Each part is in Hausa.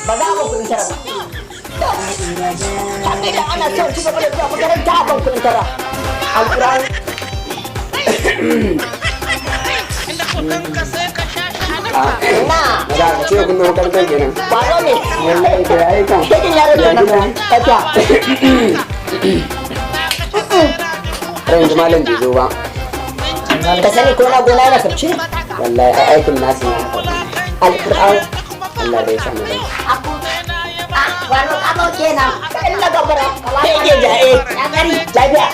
Ba za a ban kuɗin tara ba. Haka idan ana son ci gaba da zuwa makaranta a ban kuɗin tara. Alƙur'an. Na. Da ka ce kun makarantar kenan. Kwaro ne. Wallahi to yayi kan. Shekin yaro kenan. Lafiya. Har yanzu malam bai zo ba. Ka sani ko na gona yana sabci? Wallahi ai aikin nasu ne haka. Alƙur'an. Allah dai ya sa mu dace. Kwaro ka bau kenan. Illa gabara. Ke jaye. Ya gari. Lafiya.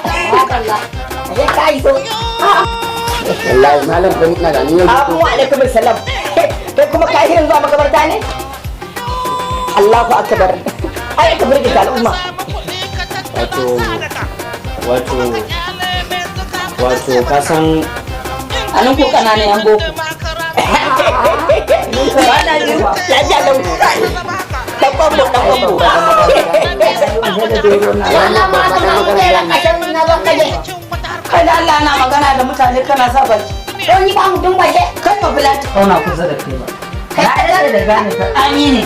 Ashe ka yi so. Wallahi malam kun ina da niyyar. Abu alaikum salam. Kai kuma ka hirin zuwa makabarta ne? Allahu akbar. Ai ka burge al'umma. Wato wato wato ka san Anan ko kananan yan boko. Ba na ji. Lafiya lau. Dan kwambo, dan kwambo. Kai da Allah na magana da mutane kana sa baki. Don yi ba mutum waje. Kai ba bulati. Kauna kusa da kai ba. Na daɗe da gane ka ɗani ne.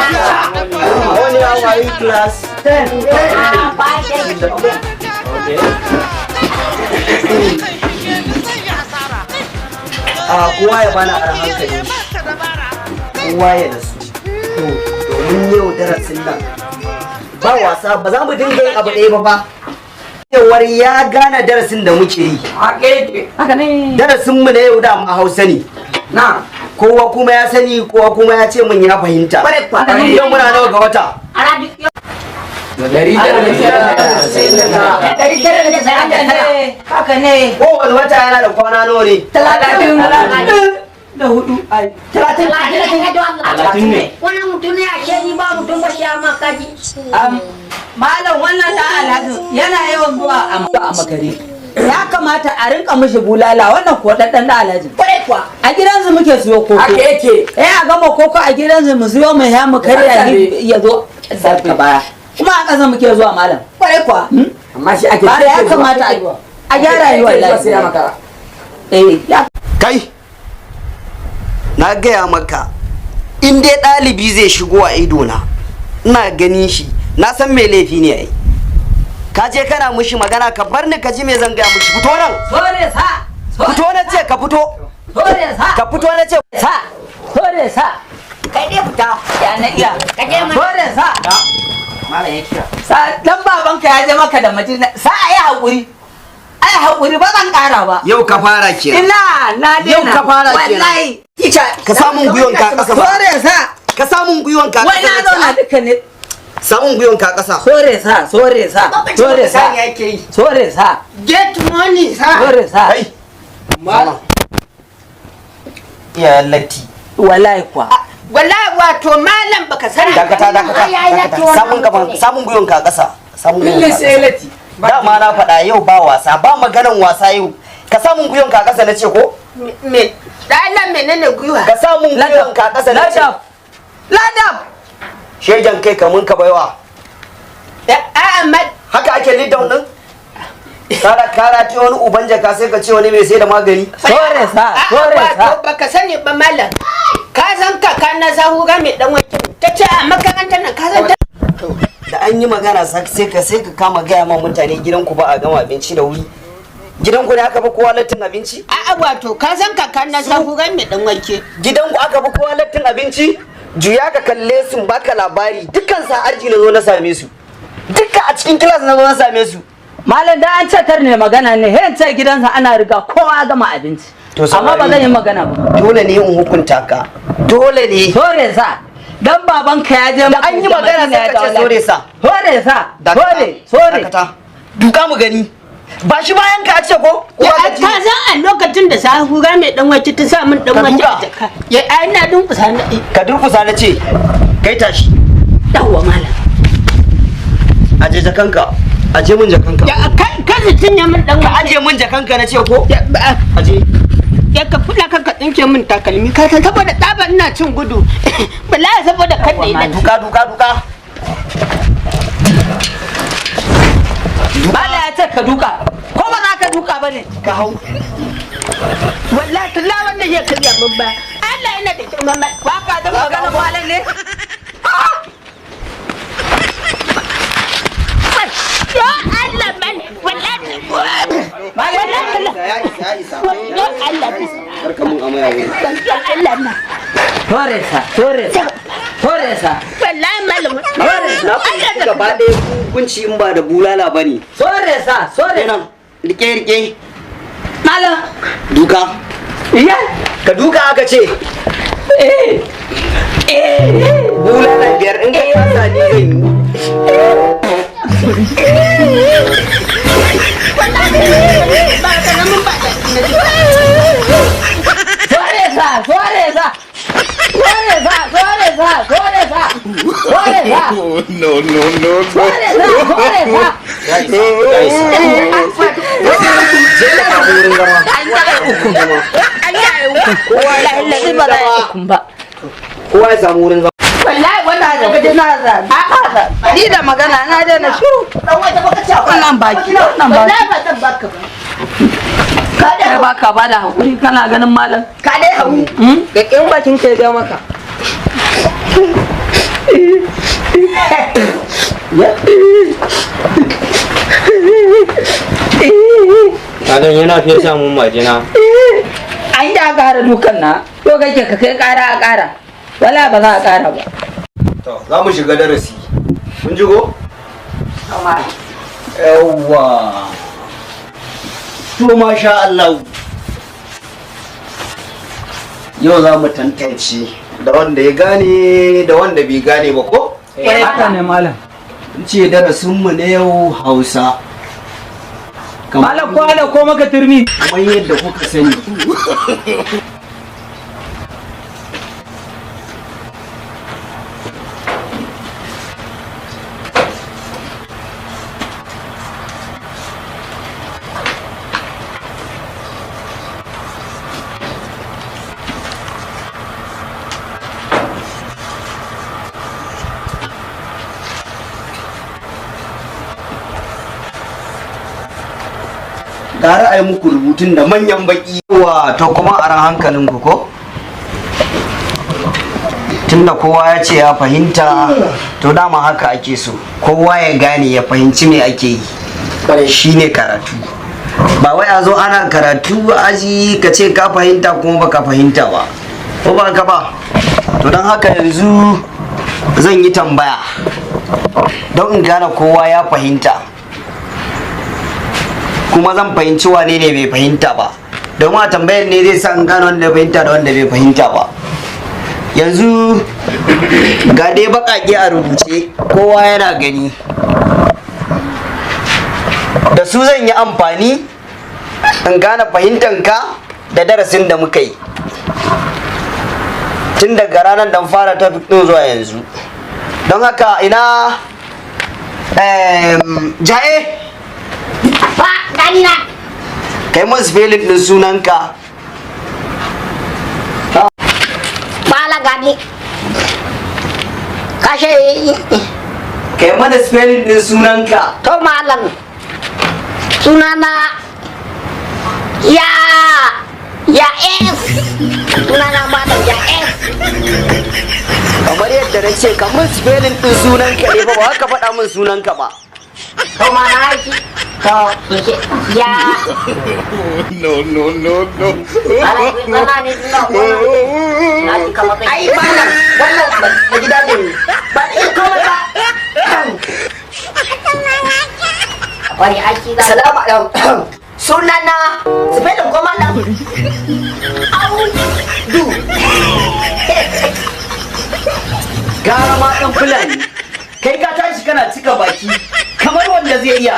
Wani how are you, class? Okay. A kowa ya bani aran hankali shi, kowa ya nasu, domin yau darasin nan ba wasa ba, za mu dinga yin abu ɗaya ba fa. Cewar ya gane darasin da muke yi. Haka ne. Darasin mu na yau da ma Hausa ne. Na. Kowa kuma ya sani, kowa kuma ya ce mun ya fahimta. Yau muna nawa ga wata? 999. Haka ne. Kowane wata yana da kwana nawa ne? 34. Ai. 30. 30 ne. Wannan mutum ne a ni ba mutum ba shi amma kaji. Malam, wannan ɗan Alhaji yana yawan zuwa a makare. Ya kamata a rinka mishi bulala, wannan kuwa ɗan ɗan Alhaji. Kwarai kuwa. A gidansu muke siyo koko. Haka yake. Eh, a gama koko a gidansu mu siyo mu ya mu karya ni ya zo daga baya. Kuma a ƙasa muke zuwa, malam. Kwarai kuwa. Amma shi ake. Ba ya kamata a gyara yi wallahi. Sai ya makara. Eh, ya Kai, na gaya maka, in dai ɗalibi zai shigo a idona ina ganin shi, na san mai laifi ne. Ai ka je kana mushi magana, ka bar ni ka ji me zan gaya mushi. Fito nan. Sore sa. Fito na ce, ka fito. Sore sa. Ka fito na ce. Sa. Sore sa. Kai dai fita. Ya na iya. Ka je mana. Sore sa. Malam ya kira. Sa dan babanka ya je maka da Madina. Sa ayi hakuri. Ai hakuri, ba zan ƙara ba. Yau ka fara kenan. Ina na daina. Yau ka fara kenan. Wallahi. Ka samun gwiwan ka ƙasa ba. Sore sa. Ka samun gwiwan ka Wai na ƙasa. zauna duka ne. Samun gwiwan ka ƙasa. Sore sa, sore sa, sore sa. Yake yi. Sore sa, Get money, sir. sore sa. Kai malam, iyayen latti. Wallahi kuwa. Wallahi wato malam baka sani. Dakata, dakata, Ai, ai, dakata. latti wannan Samun gaban mutum ne. samun gwiwan ka ƙasa, samun gwiwan ka Lalle sai ƙasa. latti. Dama na faɗa, yau ba wasa, ba maganan wasa yau. Ka samun gwiwan ka ƙasa na ce ko. Me da Allah, menene gwiwa? Ka samun gwiwan ka ƙasa na ce. Ladab. Ladab. Shegen kai kamun ka baiwa. A'a ma. Haka ake lead down din kara kara ce wani uban jaka, sai ka ce wani mai sai da magani. Sore sa, A'a sore sa. wato baka sani ba malam. Ka san kaka na sahura mai dan wanke ta ce a makarantar nan, ka san ta. Da an yi magana sai ka kama gaya ma mutane gidanku ba a gama abinci da wuri. Gidanku ne aka fi kowa lattin abinci? A'a wato ka san kaka na sahura mai dan wanke. Gidanku aka fi kowa lattin abinci? Juya ka kalle su, baka labari, dukkan sa arji na zo na same su, dukkan a cikin class na zo na same su. Malam, da an ce kar ne magana ne, he ce gidansa ana riga kowa gama abinci. To, Amma ba saurari. zan yi magana ba. Dole ne in hukunta ka, dole ne. Sore sa. Dan babanka ya je Da an yi magana sai ka ce sore sa. Sore sa. Dakata, Sore, sore. dakata. Duka mu gani, ba shi bayan ka ce ko Ya ko ka ka san a lokacin da sahura mai dan wanke ta sa min dan Ka wanke duka. a jaka. Ya ai na dunkusa na. Ka durkusa na ce, kai tashi. Yawwa malam. Aje jakanka, aje mun jakanka. Ya ka su cinye min dan Ka wanke. aje mun jakanka na ce ko. Ya ba Aje. Ya ka kula ka tsinke min takalmi, ka san saboda tsaba ina cin gudu, wallahi saboda kan da ina. Duka, duka, duka. Malam ya ce ka duka. Ko ba za ka duka ba ne? Ka hau. Wallahi talla wannan ya karya min ba. Allah yana da girman ba. Ba ka da magana malam ne? Ya Allah man wallahi. Malam Ya isa, ya isa. Ya Allah. Karka mun amaya wuri. Ya Allah na. Toresa, toresa, toresa, Wallahi malam. Na fahimci gaba ɗaya hukunci in ba da bulala ba ne. toresa, toresa. Kenan, rike rike. Malam, Duka. iya, Ka duka aka ce. eh, eh, Bulala 5 in ka kasa ni zan yi. Ba karamin ba da toresa, toresa, toresa, toresa, toresa, toresa, No, no, no, no. toresa, toresa. Ya isa, ya isa. Je ka samu wurin zama. Allah ya wuce. Kowa ya samu Wallahi wurin ba za a yi zama. ukun ba. Kowa ya samu wurin zama. Wallahi wannan da kaje na za. Ni da magana na daina shiru. Dan wata baka ci akwai. Wannan baki, wannan baki. Wallahi ba zan baka ba. Ka dai baka ba da hakuri kana ganin malam. Ka dai hawu. Ga bakin ka ya ga maka. Kagan yana fesa mun majina. An da ƙara dukan na. To kake ka kai ƙara a ƙara. Wala ba za a ƙara ba. To, za mu shiga darasi. Kun ji ko? Yawwa. To masha Allah. Yau za mu tantance da wanda ya gane da wanda bai gane ba ko? Haka ne malam. In ce darasinmu na yau Hausa. Kamar Malam ko ala ko maka turmi. kamar yadda kuka sani. Gara a yi muku rubutun da manyan baki wa to kuma a ran hankalinku ko? Tunda kowa ya ce ya fahimta to dama haka ake so kowa ya gane ya fahimci me ake yi shi ne karatu ba wai a zo ana karatu a aji ka ce ka fahimta kuma baka fahimta ba ko ba ka ba to don haka yanzu zan yi tambaya don in gane kowa ya fahimta kuma zan fahimci wane ne bai fahimta ba domin a tambayar ne zai sa in gane wanda ya fahimta da wanda bai fahimta ba. Yanzu ga dai baƙaƙe a rubuce kowa yana gani, da su zan yi amfani in gane fahimtanka da darasin da muka yi tun daga ranar da fara topic ɗin zuwa yanzu. Don haka ina ja'e. Ba gani na. Kai mun spelling ɗin sunanka. Malam gani. Kashe. Kai mana spelling ɗin sunanka. To malam. Sunana ya ya S. Sunana malam ya S. Kamar yadda na ce ka mun spelling ɗin sunanka ne ba ba ka faɗa mun sunanka ba. To malam aiki. To ya. No, no, no, no. Ai malam wannan ba gida ne. Ba ni komai ba. Wani aiki za. Salamu alaikum. Sunana spelling ko malam? Audu. Gara ma ɗan Fulani kai ka tashi kana cika baki kamar wanda zai iya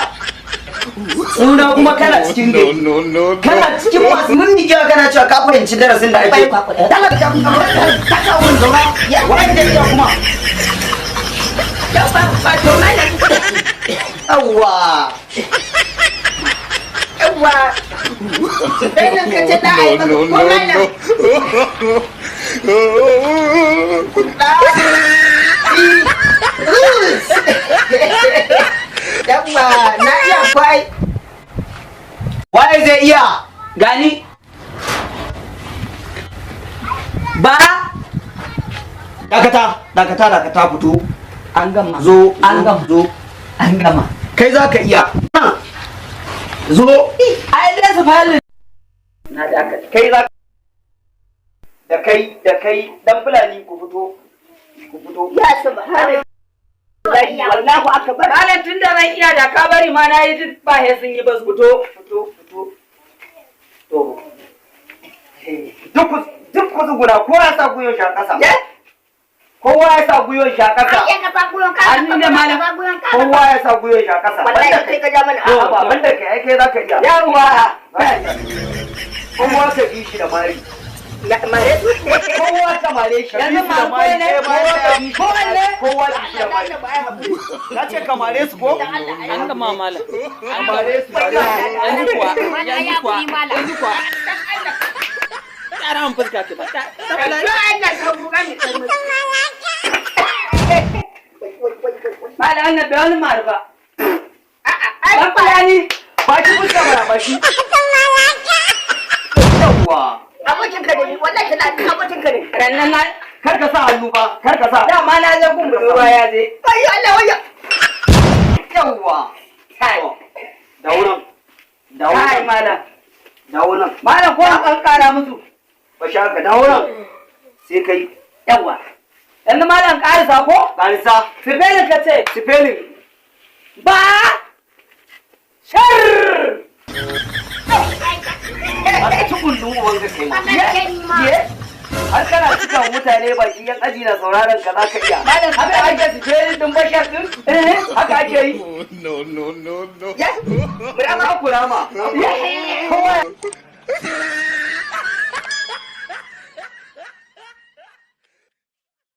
suna kuma kana cikin No, gari no, no, no. kana cikin masu mummigewa kana cewa ka fahimci darasin da ake talaka ta kawo zauna ya wanda ya kuma yawwa. Yawwa. Spelling ka ce da ai No, maka no, ko no, malam. no. Yawwa na iya kwai. Waye zai iya? Gani. Dakata, dakata, dakata, fito. An gama. Zo. An gama. Zo. An gama. Kai za ka iya. Zo. Ai dai su fara. Na dakata. Kai za da kai da kai dan Fulani, ku fito, ku fito. Ya subhanallahi, wallahu akbar. Malam, tun da zan iya, da ka bari ma na yi duk ba he sun yi ba su. Fito, fito, fito. To, duk ku tsuguna, kowa ya sa gwiwar shi a ƙasa, kowa ya sa gwiwar shi a ƙasa. Ai ka sa guyon ka. An ne, malam. Kowa ya sa gwiwar shi a ƙasa. Wallahi Banda kai ka ja mana. To ba banda kai, ai kai za ka iya. Yawwa. Kowa ka bi shi da mari. Mare su. Kowa ka mare shi. Yanzu ma kowa ne? Kowa ka bi shi. Kowanne? Kowa bi shi da mari. Na ce ka mare su ko? An gama, malam. Ka mare su. Yanzu kuwa, yanzu kuwa, yanzu kuwa. Tsara mun fuska ki ba. Allah ka buga mi. Malam, annabi bai wani maru ba. Ai Dan Fulani. Ba shi fuska mana, ba shi. Yawwa. Abokin ka ne wallahi, kana abokin ka ne. Rannan na Kar ka sa hannu ba, kar ka sa. Dama na je gun budurwa ya je. Ayyo Allah, wayyo. Yawwa. Kai. Dawo nan. Dawo Kai nan. malam. Dawo nan. Malam, ko an kankara musu. Ba shi haka, dawo nan. Sai kai. Yawwa. Yanzu malam karisa ko? Karisa. Sifeli ka ce. Spelling. Ba. Shar. Har ka ci gundun uban ka kai ma. Ye. Har kana cika wa mutane baki, yan aji na sauraron ka, za ka iya. Malam, Haka ake spelling din Bashar din? Haka ake yi. No, no, no, no. Kurama, kurama.